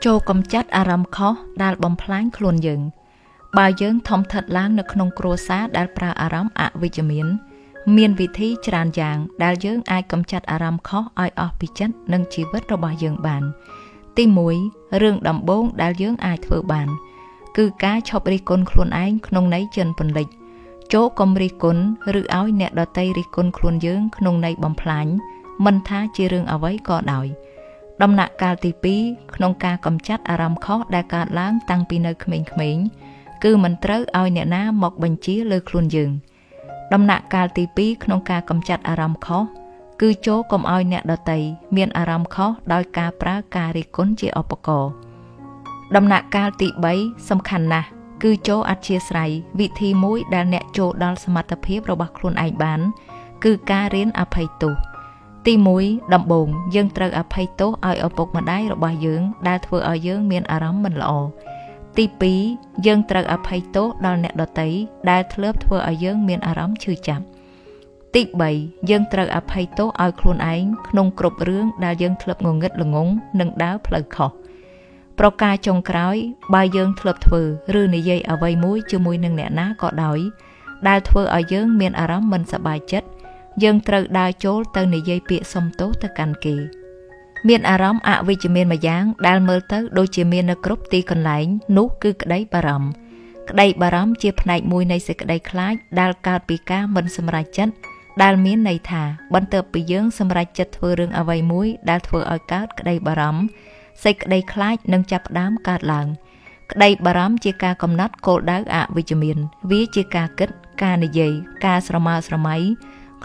ចូលកម្ចាត់អារម្មណ៍ខុសដែលបំផ្លាញខ្លួនយើង បើយើងធំធាត់ឡើងនៅក្នុងគ្រួសារដែលប្រើអារម្មណ៍អវិជ្ជមាន មានវិធីច្រើនយ៉ាងដែលយើងអាចកម្ចាត់អារម្មណ៍ខុសឲ្យអស់ពីចិត្តនិងជីវិតរបស់យើងបាន ទី1រឿងដំបូងដែលយើងអាចធ្វើបាន គឺការឈប់រិះគន់ខ្លួនឯងក្នុងន័យជន់ពន្លិចចូលកុំរិះគន់ឬឲ្យអ្នកដទៃរិះគន់ខ្លួនយើងក្នុងន័យបំផ្លាញមិនថាជារឿងអ្វីក៏ដោយដំណាក់កាលទី2ក្នុងការកម្ចាត់អារម្មណ៍ខុសដែលកើតឡើងតាំងពីនៅក្មេងៗគឺមិនត្រូវឲ្យអ្នកណាមកបញ្ជាលើខ្លួនយើងដំណាក់កាលទី2ក្នុងការកម្ចាត់អារម្មណ៍ខុសគឺចូលកុំឲ្យអ្នកដទៃមានអារម្មណ៍ខុសដោយការប្រើការរិះគន់ជាឧបករណ៍ដំណាក់កាលទី3សំខាន់ណាស់គឺចូលអធ្យាស្រ័យវិធីមួយដែលអ្នកចូលដល់សមត្ថភាពរបស់ខ្លួនឯងបាន គឺការរៀនអភ័យទោសទី1ដំបូងយើងត្រូវអភ័យទោសឲ្យឪពុកម្ដាយរបស់យើងដែលធ្វើឲ្យយើងមានអារម្មណ៍មិនល្អទី2យើងត្រូវអភ័យទោសដល់អ្នកដទៃដែលធ្លាប់ធ្វើឲ្យយើងមានអារម្មណ៍ឈឺចាប់ទី3យើងត្រូវអភ័យទោសឲ្យខ្លួនឯងក្នុងគ្រប់រឿងដែលយើងធ្លាប់ងងឹតល្ងងនិងដើរផ្លូវខុសប្រការចុងក្រោយបើយើងធ្លាប់ធ្វើឬនិយាយអ្វីមួយជាមួយនឹងអ្នកណាក៏ដោយដែលធ្វើឲ្យយើងមានអារម្មណ៍មិនសប្បាយចិត្តយើងត្រូវដើរចូលទៅនិយាយពាក្យសុំទោសទៅកាន់គេមានអារម្មណ៍អវិជ្ជមានម្យ៉ាងដែលមើលទៅដូចជាមាននៅគ្រប់ទីកន្លែងនោះគឺក្តីបារម្ភក្តីបារម្ភជាផ្នែកមួយនៃសេចក្តីខ្លាចដែលកើតពីការមិនសម្រេចចិត្តដែលមានន័យថាបន្ទាប់ពីយើងសម្រេចចិត្តធ្វើរឿងអ្វីមួយដែលធ្វើឲ្យកើតក្តីបារម្ភសេចក្តីខ្លាចនឹងចាប់ផ្ដើមកើតឡើងក្តីបារម្ភជាការកំណត់គោលដៅអវិជ្ជមានវាជាការគិតការនិយាយការស្រមើស្រមៃ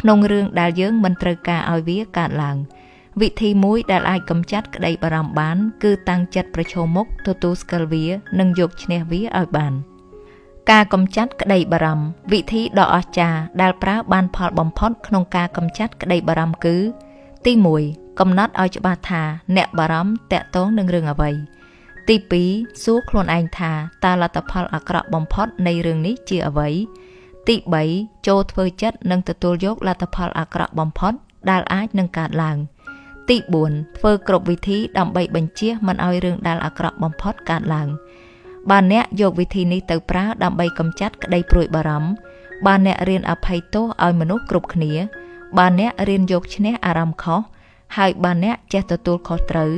ក្នុងរឿងដែលយើងមិនត្រូវការឲ្យវាកើតឡើងវិធីមួយដែលអាចកម្ចាត់ក្តីបារម្ភបានគឺតាំងចិត្តប្រឈមមុខទទួលស្គាល់វានិងយកឈ្នះវាឲ្យបានការកម្ចាត់ក្តីបារម្ភវិធីដ៏អស្ចារ្យដែលប្រើបានផលបំផុតក្នុងការកម្ចាត់ក្តីបារម្ភគឺទី1កំណត់ឲ្យច្បាស់ថាអ្នកបារម្ភតាក់ទងនឹងរឿងអ្វីទី2សួរខ្លួនឯងថាតើលទ្ធផលអាក្រក់បំផុតនៃរឿងនេះជាអ្វីទី3ចូលធ្វើចិត្តនិងទទួលយកលទ្ធផលអាក្រក់បំផុតដែលអាចនឹងកើតឡើងទី4ធ្វើគ្រប់វិធីដើម្បីបញ្ជៀសមិនឲ្យរឿងដែលអាក្រក់បំផុតកើតឡើងបើអ្នកយកវិធីនេះទៅប្រើដើម្បីកម្ចាត់ក្តីព្រួយបារម្ភបើអ្នករៀនអភ័យទោសឲ្យមនុស្សគ្រប់គ្នាបើអ្នករៀនយកឈ្នះអារម្មណ៍ខុសហើយបើអ្នកចេះទទួលខុសត្រូវ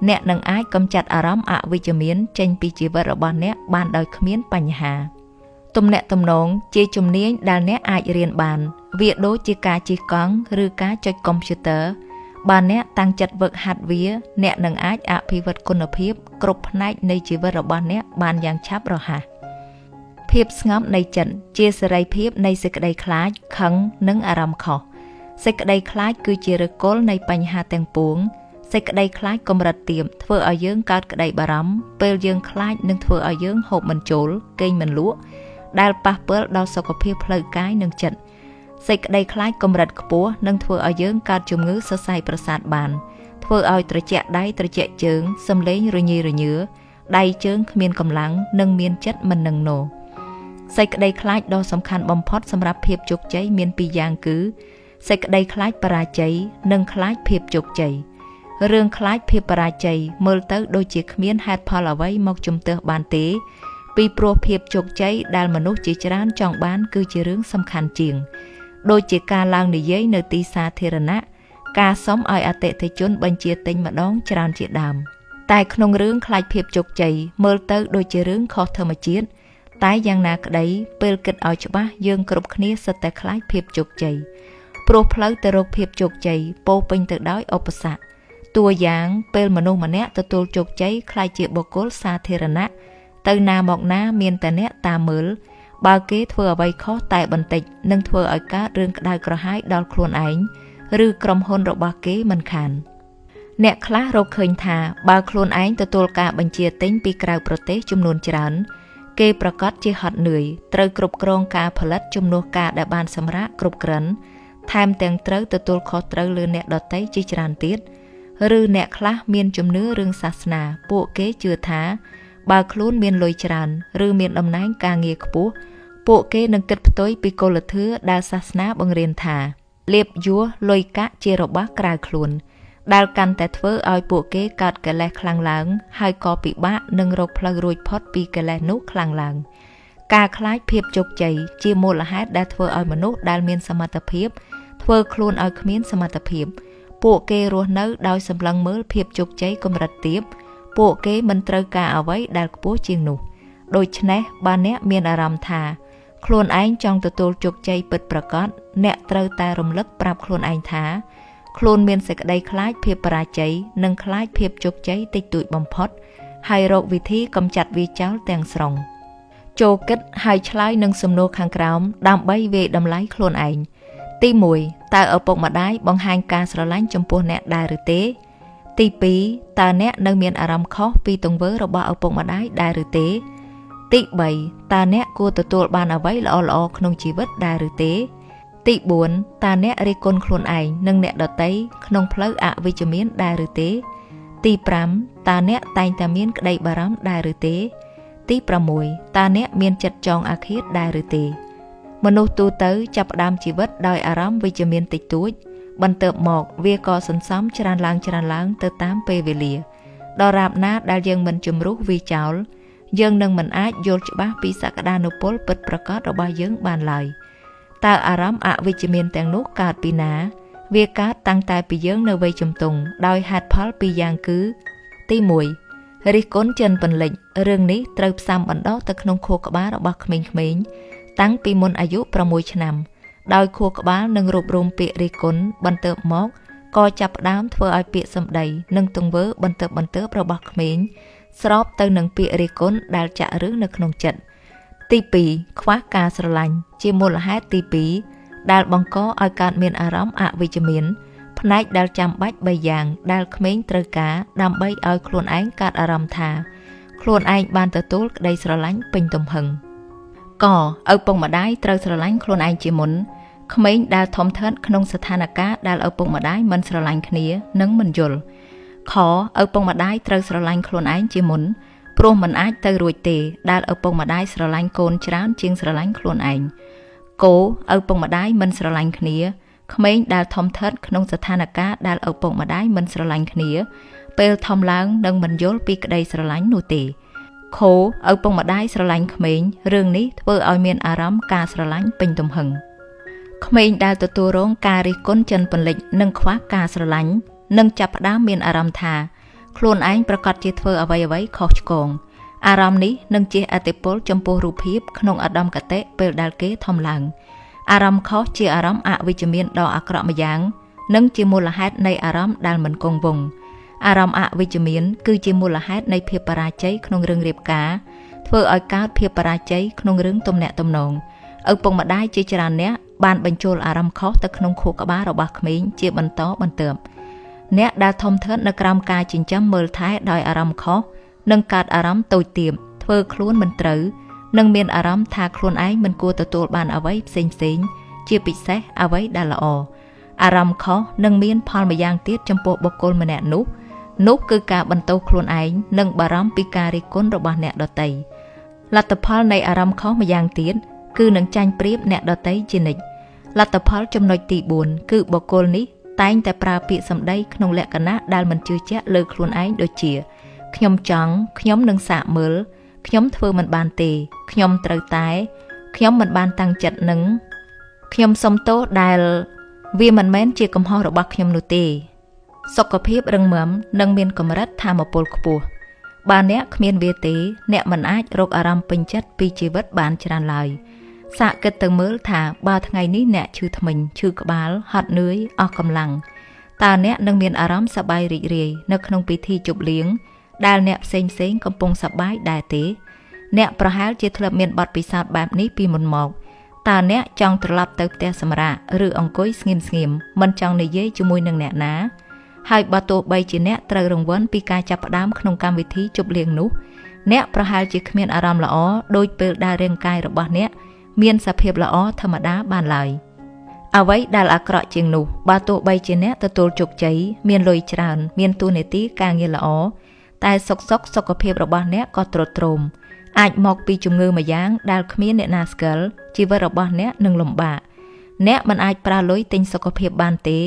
អ្នកនឹងអាចកម្ចាត់អារម្មណ៍អវិជ្ជមានចេញពីជីវិតរបស់អ្នកបានដោយគ្មានបញ្ហាទំនាក់ទំនងជាជំនាញដែលអ្នកអាចរៀនបានវាដូចជាការជិះកង់ឬការចុចកុំព្យូទ័របើអ្នកតាំងចិត្តហ្វឹកហាត់វាអ្នកនឹងអាចអភិវឌ្ឍគុណភាពគ្រប់ផ្នែកនៃជីវិតរបស់អ្នកបានយ៉ាងឆាប់រហ័សភាពស្ងប់នៃចិត្តជាសេរីភាពនៃសេចក្តីខ្លាចខឹងនិងអារម្មណ៍ខុសសេចក្តីខ្លាចគឺជាឫសគល់នៃបញ្ហាទាំងពួងសេចក្តីខ្លាចកម្រិតទាបធ្វើឲ្យយើងកើតក្តីបារម្ភពេលយើងខ្លាចនឹងធ្វើឲ្យយើងហូបមិនចូលគេងមិនលក់ដែលប៉ះពាល់ដល់សុខភាពផ្លូវកាយនិងចិត្តសេចក្តីខ្លាចកម្រិតខ្ពស់នឹងធ្វើឲ្យយើងកើតជំងឺសរសៃប្រសាទបានធ្វើឲ្យត្រជាក់ដៃត្រជាក់ជើងសំឡេងរញ៉េរញើដៃជើងគ្មានកម្លាំងនិងមានចិត្តមិននឹងណសេចក្តីខ្លាចដ៏សំខាន់បំផុតសម្រាប់ភាពជោគជ័យមានពីរយ៉ាងគឺសេចក្តីខ្លាចបរាជ័យនិងខ្លាចភាពជោគជ័យរឿងខ្លាចភាពបរាជ័យមើលទៅដូចជាគ្មានហេតុផលអ្វីមកជំទាស់បានទេពីព្រោះភាពជោគជ័យដែលមនុស្សជាច្រើនចង់បានគឺជារឿងសំខាន់ជាងដូចជាការឡើងនិយាយនៅទីសាធារណៈការសុំឲ្យអតិថិជនបញ្ជាទិញម្ដងច្រើនជាដើមតែក្នុងរឿងខ្លាចភាពជោគជ័យមើលទៅដូចជារឿងខុសធម្មជាតិតែយ៉ាងណាក្តីពេលគិតឲ្យច្បាស់យើងគ្រប់គ្នាសុទ្ធតែខ្លាចភាពជោគជ័យព្រោះផ្លូវទៅរកភាពជោគជ័យពោពេញទៅដោយឧបសគ្គតួយ៉ាងពេលមនុស្សម្នាក់ទទួលជោគជ័យក្លាយជាបុគ្គលសាធារណៈទៅណាមកណាមានតែអ្នកតាមមើលបើគេធ្វើអ្វីខុសតែបន្តិចនឹងធ្វើឲ្យកើតរឿងក្តៅក្រហាយដល់ខ្លួនឯងឬក្រុមហ៊ុនរបស់គេមិនខានអ្នកខ្លះរកឃើញថាបើខ្លួនឯងទទួលការបញ្ជាទិញពីក្រៅប្រទេសចំនួនច្រើនគេប្រកាសជាហត់នឿយត្រូវគ្រប់គ្រងការផលិតជំនួសការដែលបានសម្រាកគ្រប់គ្រាន់ថែមទាំងត្រូវទទួលខុសត្រូវលើអ្នកដទៃជាច្រើនទៀតឬអ្នកខ្លះមានជំនឿរឿងសាសនាពួកគេជឿថាបើខ្លួនមានលុយច្រើនឬមានតំណែងការងារខ្ពស់ពួកគេនឹងគិតផ្ទុយពីគោលធម៌ដែលសាសនាបង្រៀនថាលាភយសលុយកាក់ជារបស់ក្រៅខ្លួន ដែលកាន់តែធ្វើឲ្យពួកគេកើតកិលេសខ្លាំងឡើង ហើយក៏ពិបាកនឹងរកផ្លូវរួចផុតពីកិលេសនោះខ្លាំងឡើង ការខ្លាចភាពជោគជ័យជាមូលហេតុដែលធ្វើឲ្យមនុស្សដែលមានសមត្ថភាពធ្វើខ្លួនឲ្យគ្មានសមត្ថភាព ពួកគេរស់នៅដោយសម្លឹងមើលភាពជោគជ័យកម្រិតទាបពួកគេមិនត្រូវការអ្វីដែលខ្ពស់ជាងនោះដូច្នេះបើអ្នកមានអារម្មណ៍ថាខ្លួនឯងចង់ទទួលជោគជ័យពិតប្រាកដអ្នកត្រូវតែរំលឹកប្រាប់ខ្លួនឯងថាខ្លួនមានសេចក្តីខ្លាចភាពបរាជ័យនិងខ្លាចភាពជោគជ័យតិចតួចបំផុតហើយរកវិធីកម្ចាត់វាចោលទាំងស្រុងចូលគិតហើយឆ្លើយនឹងសំណួរខាងក្រោមដើម្បីវាយតម្លៃខ្លួនឯងទី1តើឪពុកម្ដាយបង្ហាញការស្រឡាញ់ចំពោះអ្នកដែរឬទេទី2តើអ្នកនៅមានអារម្មណ៍ខុសពីទង្វើរបស់ឪពុកម្ដាយដែរឬទេទី3តើអ្នកគួរទទួលបានអ្វីល្អៗក្នុងជីវិតដែរឬទេទី4តើអ្នករិះគន់ខ្លួនឯងនិងអ្នកដទៃក្នុងផ្លូវអវិជ្ជមានដែរឬទេទី5តើអ្នកតែងតែមានក្តីបារម្ភដែរឬទេទី6តើអ្នកមានចិត្តចងអាឃាតដែរឬទេមនុស្សទូទៅចាប់ផ្ដើមជីវិតដោយអារម្មណ៍វិជ្ជមានតិចតួចបន្ទាប់មកវាក៏សន្សំច្រើនឡើងច្រើនឡើងទៅតាមពេលវេលាដរាបណាដែលយើងមិនជំរុះវាចោលយើងនឹងមិនអាចយល់ច្បាស់ពីសក្តានុពលពិតប្រាកដរបស់យើងបានឡើយតើអារម្មណ៍អវិជ្ជមានទាំងនោះកើតពីណាវាកើតតាំងតែពីយើងនៅវ័យជំទង់ដោយហេតុផលពីរយ៉ាងគឺទី1រិះគន់ចិនពន្លិចរឿងនេះត្រូវផ្សំបណ្ដុះទៅក្នុងខួរក្បាលរបស់ក្មេងៗតាំងពីមុនអាយុ6ឆ្នាំដោយខួរក្បាលនឹងរួបរួមពាក្យរិះគន់បន្ទាប់មកក៏ចាប់ផ្ដើមធ្វើឲ្យពាក្យសម្ដីនិងទង្វើបន្ទាប់របស់ក្មេងស្របទៅនឹងពាក្យរិះគន់ដែលចាក់ឫសនៅក្នុងចិត្តទី2ខ្វះការស្រឡាញ់ជាមូលហេតុទី2ដែលបង្កឲ្យកើតមានអារម្មណ៍អវិជ្ជមានផ្នែកដែលចាំបាច់3យ៉ាងដែលក្មេងត្រូវការដើម្បីឲ្យខ្លួនឯងកើតអារម្មណ៍ថាខ្លួនឯងបានទទួលក្តីស្រឡាញ់ពេញទំហឹងកឪពុកម្ដាយត្រូវស្រឡាញ់ខ្លួនឯងជាមុនក្មេងដែលធំធាត់ក្នុងស្ថានភាពដែលឪពុកម្ដាយមិនស្រឡាញ់គ្នានិងមិនយល់ខឪពុកម្ដាយត្រូវស្រឡាញ់ខ្លួនឯងជាមុនព្រោះមិនអាចទៅរួចទេដែលឪពុកម្ដាយស្រឡាញ់កូនច្រើនជាងស្រឡាញ់ខ្លួនឯងគោឪពុកម្ដាយមិនស្រឡាញ់គ្នាក្មេងដែលធំធាត់ក្នុងស្ថានភាពដែលឪពុកម្ដាយមិនស្រឡាញ់គ្នាពេលធំឡើងនឹងមិនយល់ពីក្តីស្រឡាញ់នោះទេខោឪពុកម្ដាយស្រឡាញ់ក្មេងរឿងនេះធ្វើឲ្យមានអារម្មណ៍ការស្រឡាញ់ពេញទំហឹងក្មេងដែលទទួលរងការរិះគន់ចិនពន្លិចនិងខ្វះការស្រឡាញ់នឹងចាប់ផ្ដើមមានអារម្មណ៍ថាខ្លួនឯងប្រកាសជាធ្វើអ្វីៗខុសឆ្គងអារម្មណ៍នេះនឹងជះឥទ្ធិពលចំពោះរូបភាពក្នុងឧត្តមគតិពេលដែលគេធំឡើងអារម្មណ៍ខុសជាអារម្មណ៍អវិជ្ជមានដ៏អាក្រក់ម្យ៉ាងនិងជាមូលហេតុនៃអារម្មណ៍ដែលមិនគង់វង្សអារម្មណ៍អវិជ្ជមានគឺជាមូលហេតុនៃភាពបរាជ័យក្នុងរឿងរៀបការធ្វើឲ្យកើតភាពបរាជ័យក្នុងរឿងទំនាក់ទំនងឪពុកម្ដាយជាច្រើនអ្នកបានបញ្ចូលអារម្មណ៍ខុសទៅក្នុងខួរក្បាលរបស់ក្មេងជាបន្តបន្ទាប់អ្នកដែលធំធាត់នៅក្រោមការចិញ្ចឹមមើលថែដោយអារម្មណ៍ខុសនឹងកើតអារម្មណ៍តូចទាបធ្វើខ្លួនមិនត្រូវនិងមានអារម្មណ៍ថាខ្លួនឯងមិនគួរទទួលបានអ្វីផ្សេងៗជាពិសេសអ្វីដែលល្អអារម្មណ៍ខុសនឹងមានផលម្យ៉ាងទៀតចំពោះបុគ្គលម្នាក់នោះនោះគឺការបន្ទោសខ្លួនឯងនិងបារម្ភពីការរិះគន់របស់អ្នកដទៃលទ្ធផលនៃអារម្មណ៍ខុសម្យ៉ាងទៀតគឺនឹងចាញ់ប្រៀបអ្នកដទៃជានិច្ចលទ្ធផលចំណុចទី4គឺបុគ្គលនេះតែងតែប្រើពាក្យសម្ដីក្នុងលក្ខណៈដែលមិនជឿជាក់លើខ្លួនឯងដូចជាខ្ញុំចង់ខ្ញុំនឹងសាកមើលខ្ញុំធ្វើមិនបានទេខ្ញុំត្រូវតែខ្ញុំមិនបានតាំងចិត្តនឹងខ្ញុំសុំទោសដែលវាមិនមែនជាកំហុសរបស់ខ្ញុំនោះទេសុខភាពរឹងមាំនិងមានកម្រិតថាមពលខ្ពស់បើអ្នកគ្មានវាទេអ្នកមិនអាចរកអារម្មណ៍ពេញចិត្តពីជីវិតបានច្រើនឡើយសាកគិតទៅមើលថាបើថ្ងៃនេះអ្នកឈឺធ្មេញឈឺក្បាលហត់នឿយអស់កម្លាំងតើអ្នកនឹងមានអារម្មណ៍សប្បាយរីករាយនៅក្នុងពិធីជប់លៀងដែលអ្នកផ្សេងៗកំពុងសប្បាយដែរទេអ្នកប្រហែលជាធ្លាប់មានបទពិសោធន៍បែបនេះពីមុនមកតើអ្នកចង់ត្រឡប់ទៅផ្ទះសម្រាកឬអង្គុយស្ងៀមៗមិនចង់និយាយជាមួយនឹងអ្នកណាហើយបើទោះបីជាអ្នកត្រូវរង្វាន់ពីការចាប់ផ្ដើមក្នុងកម្មវិធីជប់លៀងនោះអ្នកប្រហែលជាគ្មានអារម្មណ៍ល្អដូចពេលដែលរាងកាយរបស់អ្នកមានសភាពល្អធម្មតាបានឡើយអ្វីដែលអាក្រក់ជាងនោះបើទោះបីជាអ្នកទទួលជោគជ័យមានលុយច្រើនមានតួនាទីការងារល្អតែសុខសុខភាពរបស់អ្នកក៏ទ្រុឌទ្រោមអាចមកពីជំងឺម្យ៉ាងដែលគ្មានអ្នកណាស្គាល់ជីវិតរបស់អ្នកនឹងលំបាកអ្នកមិនអាចប្រើលុយទិញសុខភាពបានទេ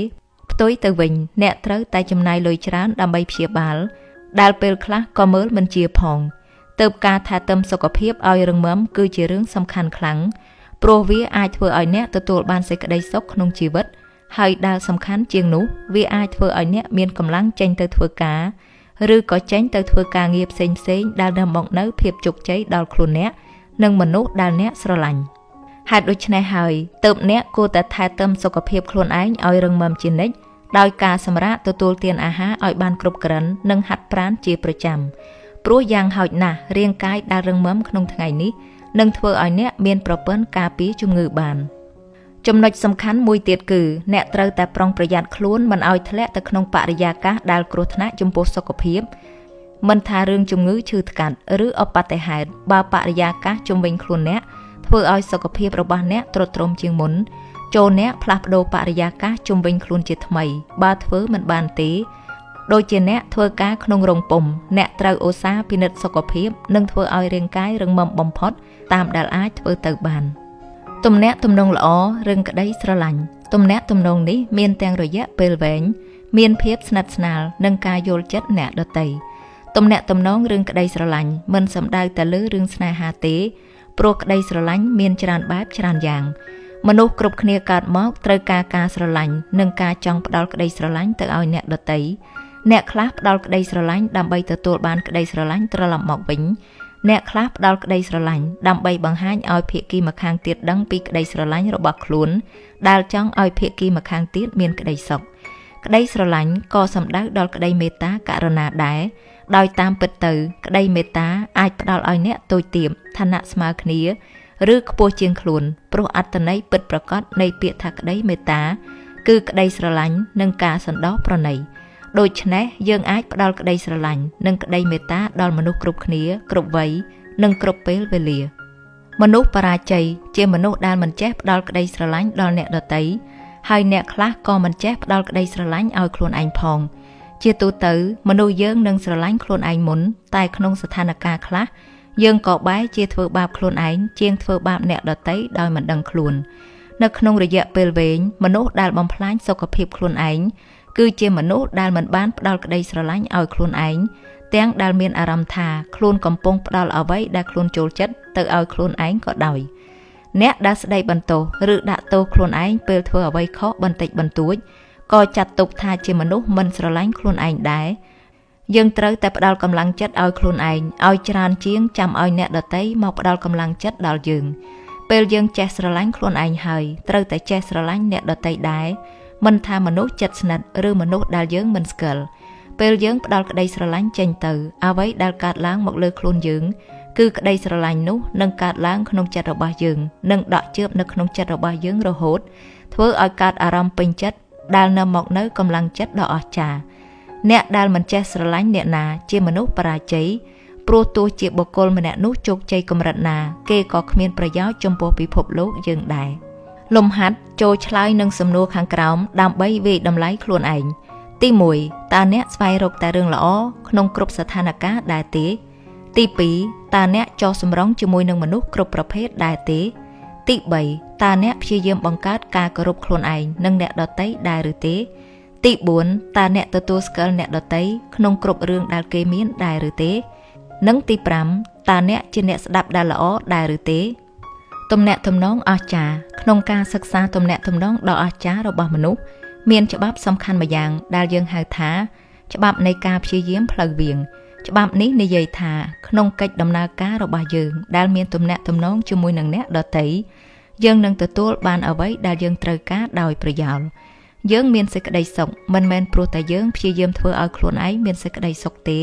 ផ្ ផ្ទុយទៅវិញអ្នកត្រូវតែចំណាយលុយច្រើនដើម្បីព្យាបាលដែលពេលខ្លះក៏មើលមិនជាផងទើបការថែទាំសុខភាពឲ្យរឹងមាំគឺជារឿងសំខាន់ខ្លាំងព្រោះវាអាចធ្វើឲ្យអ្នកទទួលបានសេចក្តីសុខក្នុងជីវិតហើយដែលសំខាន់ជាងនោះវាអាចធ្វើឲ្យអ្នកមានកម្លាំងចេញទៅធ្វើការឬក៏ចេញទៅធ្វើការងារផ្សេងៗដែលនាំមកនូវភាពជោគជ័យដល់ខ្លួនអ្នកនិងមនុស្សដែលអ្នកស្រឡាញ់ហេតុដូច្នេះហើយទើបអ្នកគួរតែថែទាំសុខភាពខ្លួនឯងឲ្យរឹងមាំជានិច្ចដោយការសម្រាកទទួលទានអាហារឲ្យបានគ្រប់គ្រាន់និងហាត់ប្រាណជាប្រចាំព្រោះយ៉ាងហោចណាស់រាងកាយដែលរឹងមាំក្នុងថ្ងៃនេះនឹងធ្វើឲ្យអ្នកមានប្រព័ន្ធការពារជំងឺបានចំណុចសំខាន់មួយទៀតគឺអ្នកត្រូវតែប្រុងប្រយ័ត្នខ្លួនមិនឲ្យធ្លាក់ទៅក្នុងបរិយាកាសដែលគ្រោះថ្នាក់ចំពោះសុខភាពមិនថារឿងជំងឺឈឺថ្កាត់ឬឧបទ្ទហេតុបើបរិយាកាសជុំវិញខ្លួនអ្នកធ្វើឲ្យសុខភាពរបស់អ្នកទ្រុឌទ្រោមជាងមុនចូលអ្នកផ្លាស់ប្ដូរបរិយាកាសជុំវិញខ្លួនជាថ្មីបើធ្វើមិនបានទេដូចជាអ្នកធ្វើការក្នុងរោងពុម្ពអ្នកត្រូវឧស្សាហ៍ពិនិត្យសុខភាពនិងធ្វើឲ្យរាងកាយរឹងមាំបំផុតតាមដែលអាចធ្វើទៅបានទំនាក់ទំនងល្អរឿងក្តីស្រឡាញ់ទំនាក់ទំនងនេះមានទាំងរយៈពេលវែងមានភាពស្និទ្ធស្នាលនិងការយល់ចិត្តអ្នកដទៃទំនាក់ទំនងរឿងក្តីស្រឡាញ់មិនសំដៅតែលើរឿងស្នេហាទេព្រោះក្តីស្រឡាញ់មានច្រើនបែបច្រើនយ៉ាងមនុស្សគ្រប់គ្នាកើតមកត្រូវការការស្រឡាញ់និងការចង់ផ្ដល់ក្តីស្រឡាញ់ទៅឲ្យអ្នកដទៃអ្នកខ្លះផ្ដល់ក្តីស្រឡាញ់ដើម្បីទទួលបានក្តីស្រឡាញ់ត្រឡប់មកវិញអ្នកខ្លះផ្ដល់ក្តីស្រឡាញ់ដើម្បីបង្ហាញឲ្យភាគីម្ខាងទៀតដឹងពីក្តីស្រឡាញ់របស់ខ្លួនដែលចង់ឲ្យភាគីម្ខាងទៀតមានក្តីសុខក្តីស្រឡាញ់ក៏សំដៅដល់ក្តីមេត្តាករុណាដែរដោយតាមពិតទៅក្តីមេត្តាអាចផ្ដល់ឲ្យអ្នកតូចទាបឋានៈស្មើគ្នាឬខ្ពស់ជាងខ្លួនព្រោះអត្ថន័យពិតប្រាកដនៃពាក្យថាក្តីមេត្តាគឺក្តីស្រឡាញ់និងការសន្តោសប្រណីដូច្នេះយើងអាចផ្ដល់ក្តីស្រឡាញ់និងក្តីមេត្តាដល់មនុស្សគ្រប់គ្នាគ្រប់វ័យនិងគ្រប់ពេលវេលាមនុស្សបរាជ័យជាមនុស្សដែលមិនចេះផ្ដល់ក្តីស្រឡាញ់ដល់អ្នកដទៃហើយអ្នកខ្លះក៏មិនចេះផ្ដល់ក្តីស្រឡាញ់ឲ្យខ្លួនឯងផងជាទូទៅមនុស្សយើងនឹងស្រឡាញ់ខ្លួនឯងមុនតែក្នុងស្ថានភាពខ្លះយើងក៏បែរជាធ្វើបាបខ្លួនឯងជាងធ្វើបាបអ្នកដទៃដោយមិនដឹងខ្លួននៅក្នុងរយៈពេលវែងមនុស្សដែលបំផ្លាញសុខភាពខ្លួនឯងគឺជាមនុស្សដែលមិនបានផ្ដល់ក្តីស្រឡាញ់ឲ្យខ្លួនឯងទាំងដែលមានអារម្មណ៍ថាខ្លួនកំពុងផ្ដល់អ្វីដែលខ្លួនចូលចិត្តទៅឲ្យខ្លួនឯងក៏ដោយអ្នកដែលស្ដីបន្ទោសឬដាក់ទោសខ្លួនឯងពេលធ្វើអ្វីខុសបន្តិចបន្តួចក៏ចាត់ទុកថាជាមនុស្សមិនស្រឡាញ់ខ្លួនឯងដែរយើងត្រូវតែផ្ដល់កម្លាំងចិត្តឲ្យខ្លួនឯងឲ្យច្រើនជាងចាំឲ្យអ្នកដទៃមកផ្ដល់កម្លាំងចិត្តដល់យើងពេលយើងចេះស្រឡាញ់ខ្លួនឯងហើយត្រូវតែចេះស្រឡាញ់អ្នកដទៃដែរមិនថាមនុស្សចិត្តស្និទ្ធឬមនុស្សដែលយើងមិនស្គាល់ពេលយើងផ្ដល់ក្តីស្រឡាញ់ចេញទៅអ្វីដែលកើតឡើងមកលើខ្លួនយើងគឺក្តីស្រឡាញ់នោះនឹងកើតឡើងក្នុងចិត្តរបស់យើងនិងដក់ជឿបនៅក្នុងចិត្តរបស់យើងរហូតធ្វើឲ្យកើតអារម្មណ៍ពេញចិត្តដែលនាំមកនូវកម្លាំងចិត្តដ៏អស្ចារ្យអ្នកដែលមិនចេះស្រឡាញ់អ្នកណាជាមនុស្សបរាជ័យព្រោះទោះជាបុគ្គលម្នាក់នោះជោគជ័យកម្រិតណាគេក៏គ្មានប្រយោជន៍ចំពោះពិភពលោកយើងដែរលំហាត់ចូលឆ្លើយនឹងសំណួរខាងក្រោមដើម្បីវាយតម្លៃខ្លួនឯងទី1តើអ្នកស្វែងរកតែរឿងល្អក្នុងគ្រប់ស្ថានភាពដែរទេទី2តើអ្នកចុះសម្រុងជាមួយនឹងមនុស្សគ្រប់ប្រភេទដែរទេទី3តើអ្នកព្យាយាមបង្កើតការគោរពខ្លួនឯងនិងអ្នកដទៃដែរឬទេទី4តើអ្នកទទួលស្គាល់អ្នកដទៃក្នុងគ្រប់រឿងដែលគេមានដែរឬទេនិងទី5តើអ្នកជាអ្នកស្ដាប់ដែលល្អដែរឬទេទំនាក់ទំនងអស្ចារ្យក្នុងការសិក្សាទំនាក់ទំនងដ៏អស្ចារ្យរបស់មនុស្សមានច្បាប់សំខាន់ម្យ៉ាងដែលយើងហៅថាច្បាប់នៃការព្យាយាមផ្លូវវៀងច្បាប់នេះនិយាយថាក្នុងកិច្ចដំណើរការរបស់យើងដែលមានទំនាក់ទំនងជាមួយនឹងអ្នកដទៃយើងនឹងទទួលបានអ្វីដែលយើងត្រូវការដោយប្រយោលយើងមានសេចក្តីសុខមិនមែនព្រោះតែយើងព្យាយាមធ្វើឲ្យខ្លួនឯងមានសេចក្តីសុខទេ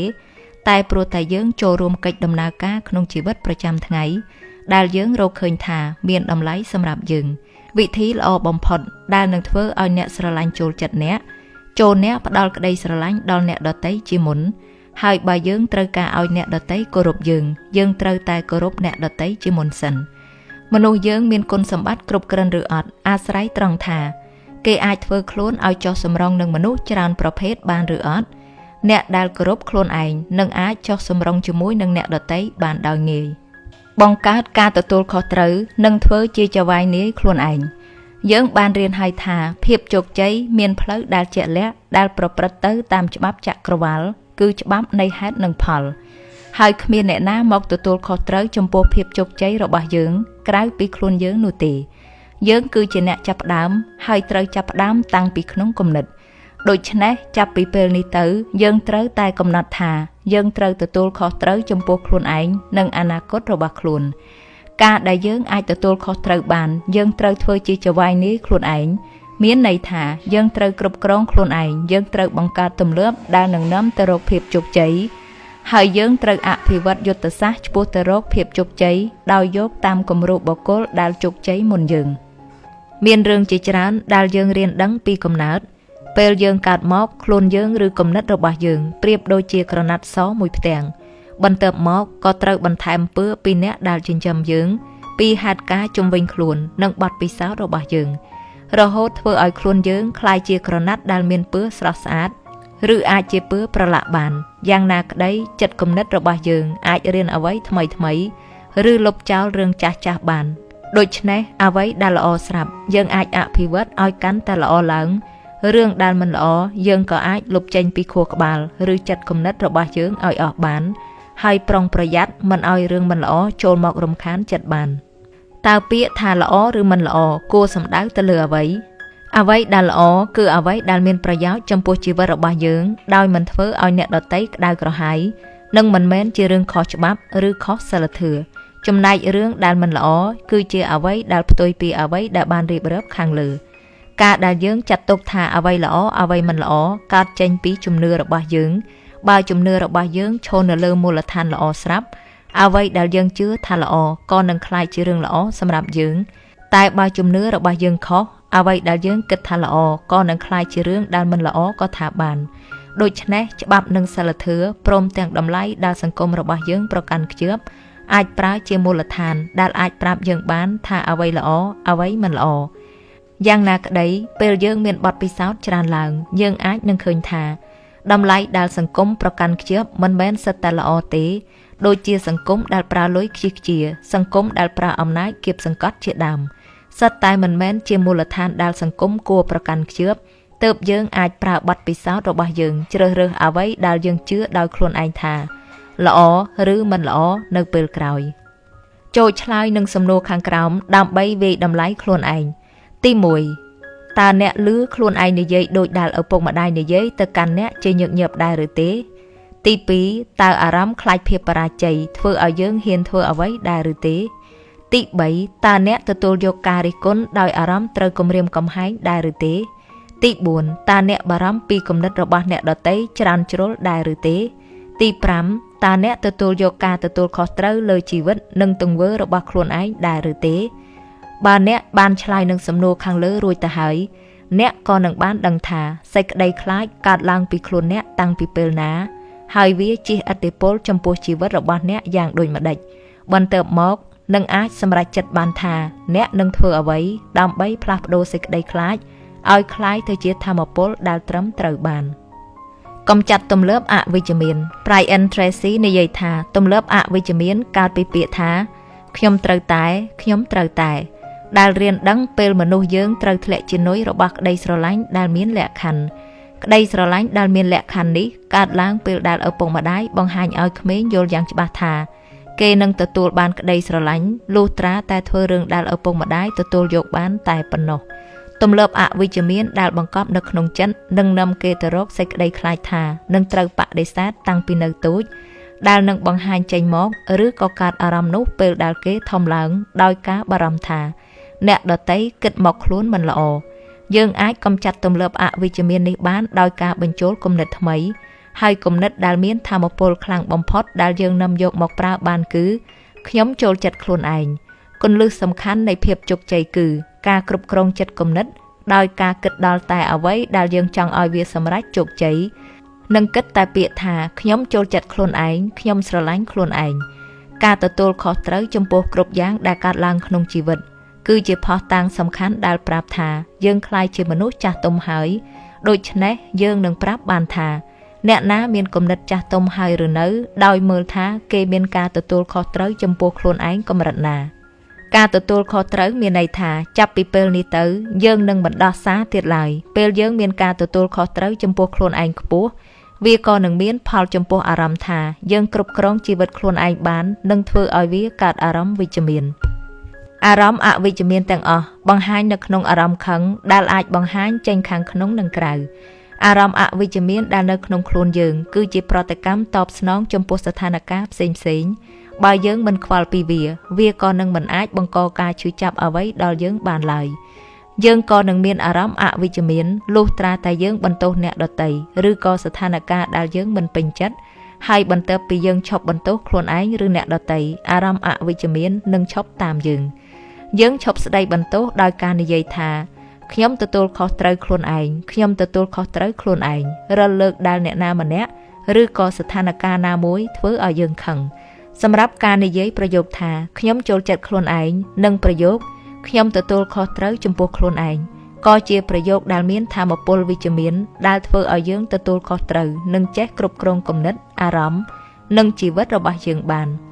តែព្រោះតែយើងចូលរួមកិច្ចដំណើរការក្នុងជីវិតប្រចាំថ្ងៃដែលយើងរកឃើញថាមានតម្លៃសម្រាប់យើងវិធីល្អបំផុតដែលនឹងធ្វើឲ្យអ្នកស្រឡាញ់ចូលចិត្តអ្នកចូលអ្នកផ្ដល់ក្តីស្រឡាញ់ដល់អ្នកដទៃជាមុនហើយបើយើងត្រូវការឲ្យអ្នកដទៃគោរពយើងយើងត្រូវតែគោរពអ្នកដទៃជាមុនសិនមនុស្សយើងមានគុណសម្បត្តិគ្រប់គ្រាន់ឬអត់អាស្រ័យត្រង់ថាគេអាចធ្វើខ្លួនឲ្យចុះសម្រុងនឹងមនុស្សច្រើនប្រភេទបានឬអត់អ្នកដែលគោរពខ្លួនឯងនឹងអាចចុះសម្រុងជាមួយនឹងអ្នកដទៃបានដោយងាយបង្កើតការទទួលខុសត្រូវនិងធ្វើជាចៅហ្វាយនាយខ្លួនឯង យើងបានរៀនហើយថាភាពជោគជ័យមានផ្លូវដែលជាក់លាក់ដែលប្រព្រឹត្តទៅតាមច្បាប់ចក្រវាលគឺច្បាប់នៃហេតុនិងផលហើយគ្មានអ្នកណាមកទទួលខុសត្រូវចំពោះភាពជោគជ័យរបស់យើងក្រៅពីខ្លួនយើងនោះទេយើងគឺជាអ្នកចាប់ផ្ដើមហើយត្រូវចាប់ផ្ដើមតាំងពីក្នុងគំនិតដូច្នេះចាប់ពីពេលនេះទៅយើងត្រូវតែកំណត់ថាយើងត្រូវទទួលខុសត្រូវចំពោះខ្លួនឯងនិងអនាគតរបស់ខ្លួនការដែលយើងអាចទទួលខុសត្រូវបានយើងត្រូវធ្វើជាចៅហ្វាយនាយខ្លួនឯងមានន័យថាយើងត្រូវគ្រប់គ្រងខ្លួនឯងយើងត្រូវបង្កើតទម្លាប់ដែលនឹងនាំទៅរកភាពជោគជ័យហើយយើងត្រូវអភិវឌ្ឍយុទ្ធសាស្ត្រឆ្ពោះទៅរកភាពជោគជ័យដោយយកតាមគំរូបុគ្គលដែលជោគជ័យមុនយើងមានរឿងជាច្រើនដែលយើងរៀនដឹងពីកំណើតពេលយើងកើតមកខ្លួនយើងឬគំនិតរបស់យើងប្រៀបដូចជាក្រណាត់សមួយផ្ទាំងបន្ទាប់មកក៏ត្រូវបន្ថែមពឿពីអ្នកដែលចិញ្ចឹមយើងពីហេតុការណ៍ជុំវិញខ្លួននិងបទពិសោធន៍របស់យើងរហូតធ្វើឲ្យខ្លួនយើងក្លាយជាក្រណាត់ដែលមានពឿស្រស់ស្អាតឬអាចជាពឿប្រឡាក់បានយ៉ាងណាក្តីចិត្តគំនិតរបស់យើងអាចរៀនអ្វីថ្មីៗឬលុបចោលរឿងចាស់ៗបានដូច្នេះអ្វីដែលល្អស្រាប់យើងអាចអភិវឌ្ឍឲ្យកាន់តែល្អឡើងរឿងដែលមិនល្អយើងក៏អាចលុបចេញពីខួរក្បាលឬចិត្តគំនិតរបស់យើងឲ្យអស់បានហើយប្រុងប្រយ័ត្នមិនឲ្យរឿងមិនល្អចូលមករំខានចិត្តបានតើពាក្យថាល្អឬមិនល្អគួរសំដៅទៅលើអ្វីអ្វីដែលល្អគឺអ្វីដែលមានប្រយោជន៍ចំពោះជីវិតរបស់យើងដោយមិនធ្វើឲ្យអ្នកដទៃក្តៅក្រហាយនិងមិនមែនជារឿងខុសច្បាប់ឬខុសសីលធម៌ចំណែករឿងដែលមិនល្អគឺជាអ្វីដែលផ្ទុយពីអ្វីដែលបានរៀបរាប់ខាងលើការដែលយើងចាត់ទុកថាអ្វីល្អអ្វីមិនល្អកើតចេញពីជំនឿរបស់យើងបើជំនឿរបស់យើងឈរនៅលើមូលដ្ឋានល្អស្រាប់អ្វីដែលយើងជឿថាល្អក៏នឹងក្លាយជារឿងល្អសម្រាប់យើងតែបើជំនឿរបស់យើងខុសអ្វីដែលយើងគិតថាល្អក៏នឹងក្លាយជារឿងដែលមិនល្អក៏ថាបានដូច្នេះច្បាប់និងសីលធម៌ព្រមទាំងតម្លៃដែលសង្គមរបស់យើងប្រកាន់ខ្ជាប់អាចប្រើជាមូលដ្ឋានដែលអាចប្រាប់យើងបានថាអ្វីល្អអ្វីមិនល្អយ៉ាងណាក្តីពេលយើងមានបទពិសោធន៍ច្រើនឡើងយើងអាចនឹងឃើញថាតម្លៃដែលសង្គមប្រកាន់ខ្ជាប់មិនមែនសុទ្ធតែល្អទេដូចជាសង្គមដែលប្រើលុយខ្ជិះខ្ជាសង្គមដែលប្រើអំណាចគៀបសង្កត់ជាដើមសុទ្ធតែមិនមែនជាមូលដ្ឋានដែលសង្គមគួរប្រកាន់ខ្ជាប់ទើបយើងអាចប្រើបទពិសោធន៍របស់យើងជ្រើសរើសអ្វីដែលយើងជឿដោយខ្លួនឯងថាល្អឬមិនល្អនៅពេលក្រោយចូលឆ្លើយនឹងសំណួរខាងក្រោមដើម្បីវាយតម្លៃខ្លួនឯងទី1តើអ្នកឮខ្លួនឯងនិយាយដូចដែលឪពុកម្ដាយនិយាយទៅកាន់អ្នកជាញឹកញាប់ដែរឬទេទី2តើអារម្មណ៍ខ្លាចភាពបរាជ័យធ្វើឲ្យយើងហ៊ានធ្វើអ្វីដែរឬទេទី3តើអ្នកទទួលយកការរិះគន់ដោយអារម្មណ៍ត្រូវគំរាមកំហែងដែរឬទេទី4តើអ្នកបារម្ភពីគំនិតរបស់អ្នកដទៃច្រើនជ្រុលដែរឬទេទី5តើអ្នកទទួលយកការទទួលខុសត្រូវលើជីវិតនិងទង្វើរបស់ខ្លួនឯងដែរឬទេបើអ្នកបានឆ្លើយនឹងសំណួរខាងលើរួចទៅហើយអ្នកក៏នឹងបានដឹងថាសេចក្តីខ្លាចកើតឡើងពីខ្លួនអ្នកតាំងពីពេលណាហើយវាជះឥទ្ធិពលចំពោះជីវិតរបស់អ្នកយ៉ាងដូចម្តេចបន្ទាប់មកនឹងអាចសម្រេចចិត្តបានថាអ្នកនឹងធ្វើអ្វីដើម្បីផ្លាស់ប្ដូរសេចក្តីខ្លាចឲ្យក្លាយទៅជាធម៌ពលដែលត្រឹមត្រូវបានកំចាត់ទម្លាប់អវិជ្ជមាន Brian Tracy និយាយថាទម្លាប់អវិជ្ជមានកើតពីពាក្យថាខ្ញុំត្រូវតែខ្ញុំត្រូវតែដែលរៀនដឹងពេលមនុស្សយើងត្រូវធ្លាក់ជានុយរបស់ក្តីស្រឡាញ់ដែលមានលក្ខខណ្ឌក្តីស្រឡាញ់ដែលមានលក្ខខណ្ឌនេះកើតឡើងពេលដែលឪពុកម្ដាយបង្ហាញឲ្យក្មេងយល់យ៉ាងច្បាស់ថាគេនឹងទទួលបានក្តីស្រឡាញ់លុះត្រាតែធ្វើរឿងដែលឪពុកម្ដាយទទួលយកបានតែប៉ុណ្ណោះទម្លាប់អវិជ្ជមានដែលបង្កប់នៅក្នុងចិត្តនឹងនាំគេទៅរកសេចក្តីខ្លាចថានឹងត្រូវបដិសេធតាំងពីនៅតូចដែលនឹងបង្ហាញចេញមកឬក៏កើតអារម្មណ៍នោះពេលដែលគេធំឡើងដោយការបារម្ភថាអ្នកដទៃគិតមកខ្លួនមិនល្អយើងអាចកម្ចាត់ទម្លាប់អវិជ្ជមាននេះបានដោយការបញ្ចូលគំនិតថ្មីហើយគំនិតដែលមានធម៌ពលខ្លាំងបំផុតដែលយើងនាំយកមកប្រើបានគឺខ្ញុំចូលចិត្តខ្លួនឯងគន្លឹះសំខាន់នៃភាពជោគជ័យគឺការគ្រប់គ្រងចិត្តគំនិតដោយការគិតដល់តែអ្វីដែលយើងចង់ឲ្យវាសម្រេចជោគជ័យនិងគិតតែពាក្យថាខ្ញុំចូលចិត្តខ្លួនឯងខ្ញុំស្រឡាញ់ខ្លួនឯងការទទួលខុសត្រូវចំពោះគ្រប់យ៉ាងដែលកើតឡើងក្នុងជីវិតគឺជាភស្តុតាងសំខាន់ដែលប្រាប់ថាយើងក្លាយជាមនុស្សចាស់ទុំហើយដូច្នេះយើងនឹងប្រាប់បានថាអ្នកណាមានគំនិតចាស់ទុំហើយឬនៅដោយមើលថាគេមានការទទួលខុសត្រូវចំពោះខ្លួនឯងកម្រិតណា ការទទួលខុសត្រូវមានន័យថាចាប់ពីពេលនេះទៅយើងនឹងមិនដោះសារទៀតឡើយពេលយើងមានការទទួលខុសត្រូវចំពោះខ្លួនឯងខ្ពស់វាក៏នឹងមានផលចំពោះអារម្មណ៍ថាយើងគ្រប់គ្រងជីវិតខ្លួនឯងបាននិងធ្វើឲ្យវាកើតអារម្មណ៍វិជ្ជមានអារម្មណ៍អវិជ្ជមានទាំងអស់បង្ហាញនៅក្នុងអារម្មណ៍ខឹងដែលអាចបង្ហាញចេញខាងក្នុងនិងក្រៅអារម្មណ៍អវិជ្ជមានដែលនៅក្នុងខ្លួនយើងគឺជាប្រតិកម្មតបស្នងចំពោះស្ថានភាពផ្សេងៗបើយើងមិនខ្វល់ពីវាវាក៏នឹងមិនអាចបង្កការឈឺចាប់អ្វីដល់យើងបានឡើយយើងក៏នឹងមានអារម្មណ៍អវិជ្ជមានលុះត្រាតែយើងបន្ទោសអ្នកដទៃឬក៏ស្ថានភាពដែលយើងមិនពេញចិត្តហើយបន្ទាប់ពីយើងឈប់បន្ទោសខ្លួនឯងឬអ្នកដទៃអារម្មណ៍អវិជ្ជមាននឹងឈប់តាមយើងយើងឈប់ស្ដីបន្ទោសដោយការនិយាយថាខ្ញុំទទួលខុសត្រូវខ្លួនឯងខ្ញុំទទួលខុសត្រូវខ្លួនឯងរាល់លើកដែលអ្នកណាម្នាក់ឬក៏ស្ថានភាពណាមួយធ្វើឲ្យយើងខឹងសម្រាប់ការនិយាយប្រយោគថាខ្ញុំចូលចិត្តខ្លួនឯងនិងប្រយោគខ្ញុំទទួលខុសត្រូវចំពោះខ្លួនឯងក៏ជាប្រយោគដែលមានថាមពលវិជ្ជមានដែលធ្វើឲ្យយើងទទួលខុសត្រូវនិងចេះគ្រប់គ្រងគំនិតអារម្មណ៍និងជីវិតរបស់យើងបាន។